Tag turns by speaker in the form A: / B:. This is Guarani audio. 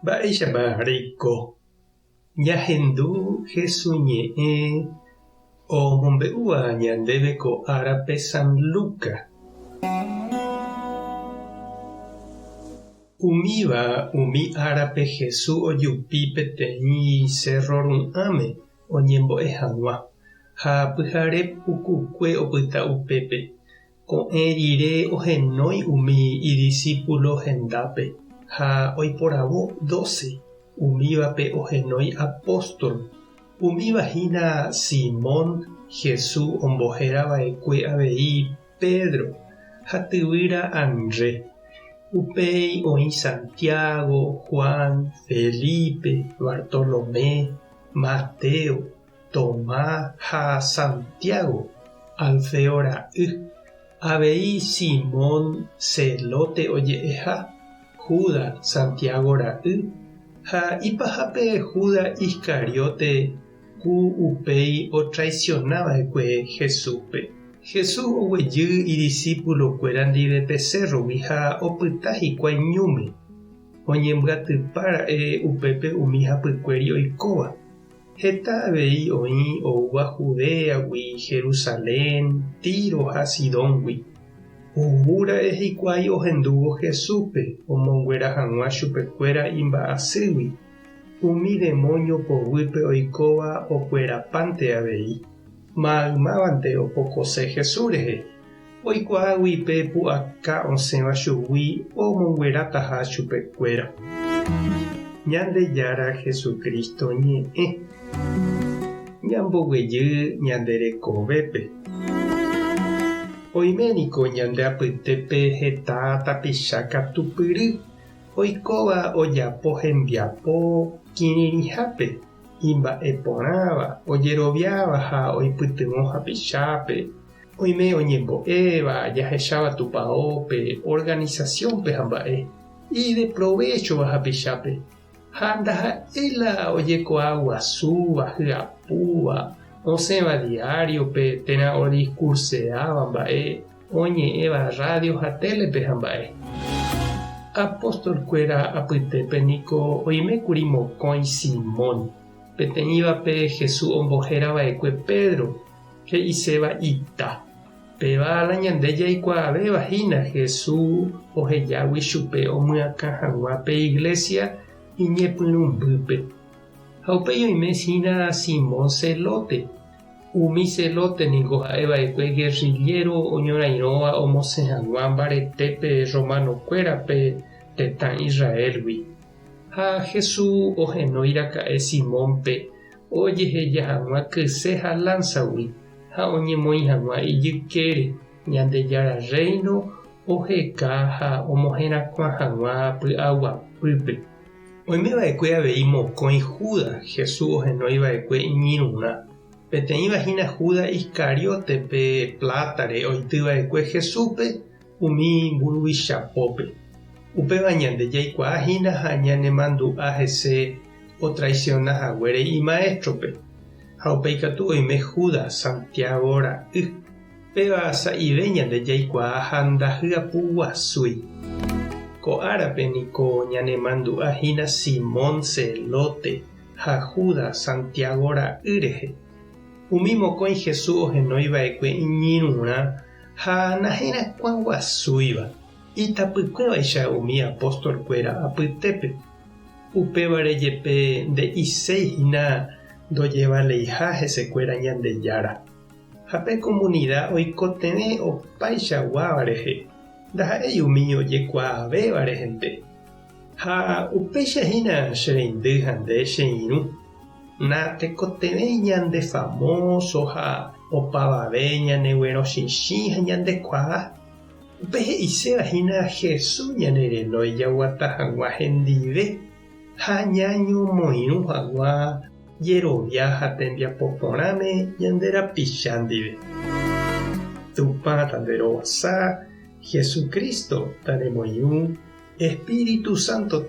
A: Mba'éichapa reiko? Ñahendu Hesu ñe'ẽ omombe'úva ñandéve ko árape San Luca. Umíva umi árape Hesu ojupi peteĩ sérro ru'ãme oñembo'e hag̃ua, ha pyhare pukukue opyta upépe. Ko'ẽ rire ohenói umi idisípulo hendápe ha oiporavo dóse, umívape ohenói apóstol. Umíva hína Simón, Jesús ombohéra va'ekue avei Pedro, ha tyvýra André. Upéi oĩ Santiago, Juan, Felipe, Bartolomé, Mateo, Tomás ha Santiago, Alfeo ra'y, avei Simón Zelote oje'eha, Judas, Santiago ra'y, ha ipahápe Judas Iscariote ku upéi otraisiona va'ekue Jesúspe. Jesús oguejy idisípulokuéra ndive pe sérrogui ha opyta hikuái ñúme. Oñembyatypa ra'e upépe umi hapykuéri oikóva. Heta avei oĩ oúva Judéagui, Jerusalén, Tiro ha Sidóngui. Ou ra'e hikuái ohendúvo Jesúspe omonguera hag̃ua chupekuéra imba'asýgui, umi demóño poguýpe oikóva okuerapánte avei. Maymávante opokose Jesús rehe, oikuaágui pe pu'aka osẽva chugui omonguerataha chupekuéra. Ñandejára Jesucristo ñe'ẽ. Ñamboguejy ñande rekovépe. Oime niko ñande apytépe heta tapicha katupyry oikóva ojapo hembiapo kirirĩhápe, imba'e porãva, ojeroviáva ha oipytyvõ hapichápe. Oime oñembo'éva, jahecháva tupaópe, organisasiónpe ha mba'e, ideprovéchova hapichápe, ha ndaha'éi la ojekuaa guasúva, hyapúva, osẽva diáriope térã odiskurseáva mba'e, oñe'ẽva rrádio ha télepe ha mba'e. Apostolkuéra apytépe niko oimékuri mokõi Simón, peteĩvape Jesús ombohéra va'ekue Pedro, He'iséva ita. Péva la ñande jaikuaavéva hína Jesús ohejágui chupe omyakã hag̃ua pe iglésia iñepyrũmbýpe. Ha upéi oime hína Simón Zelote. Umi Zelote ningo ha'e va'ekue gerrilléro oñorairõva omosẽ hag̃ua mbaretépe romanokuérape tetã Israélgui. Ha Jesús ohenói raka'e Simónpe ojeheja hag̃ua kyse ha lánsagui ha oñemoĩ hag̃ua ijykére, Ñandejára Rréino oheka ha omoherakuã hag̃ua py'aguapýpe. Oime va'ekue avei mokõi Judas Jesús ohenói va'ekue iñirũrã. Peteĩva hína Judas Iscariote pe plátare oity va'ekue Jesúspe umi mburuvicha pópe. Upéva ñande jaikuaa hína ha ñanemandu'a hese otraisiona haguére imaéstrope. Ha upéi katu oime Judas, Santiago ra'y. Péva sa'ive ñande jaikuaa ha ndahyapuguasúi. Ko árape niko ñanemandu'a hína Simón Zelote ha Judas, Santiago ra'y rehe. Umi mokõi Jesús ohenói va'ekue iñirũrã ha naherakuãguasúiva, itapykuévaicha umi apóstol-kuéra apytépe. Upévare jepe nde'iséi hína ndojevaleiha hesekuéra Ñandejára. Ha pe komunida oikotevẽ opaichaguáva rehe, ndaha'éi umi ojekuaavéva rehente. Ha upéicha hína che reindy ha nde che irũ. Natekotevẽi ñandefamóso ha opavave ñaneguerõchichĩ ha ñandekuaa. Upe he'iséva hína Jesús ñanerenói jaguata hag̃ua hendive ha ñañomoirũ hag̃ua jerovia ha tembiapo porãme ñande rapicha ndive. Tupã tanderovasa, Jesucristo tanemoirũ, Espíritu Santo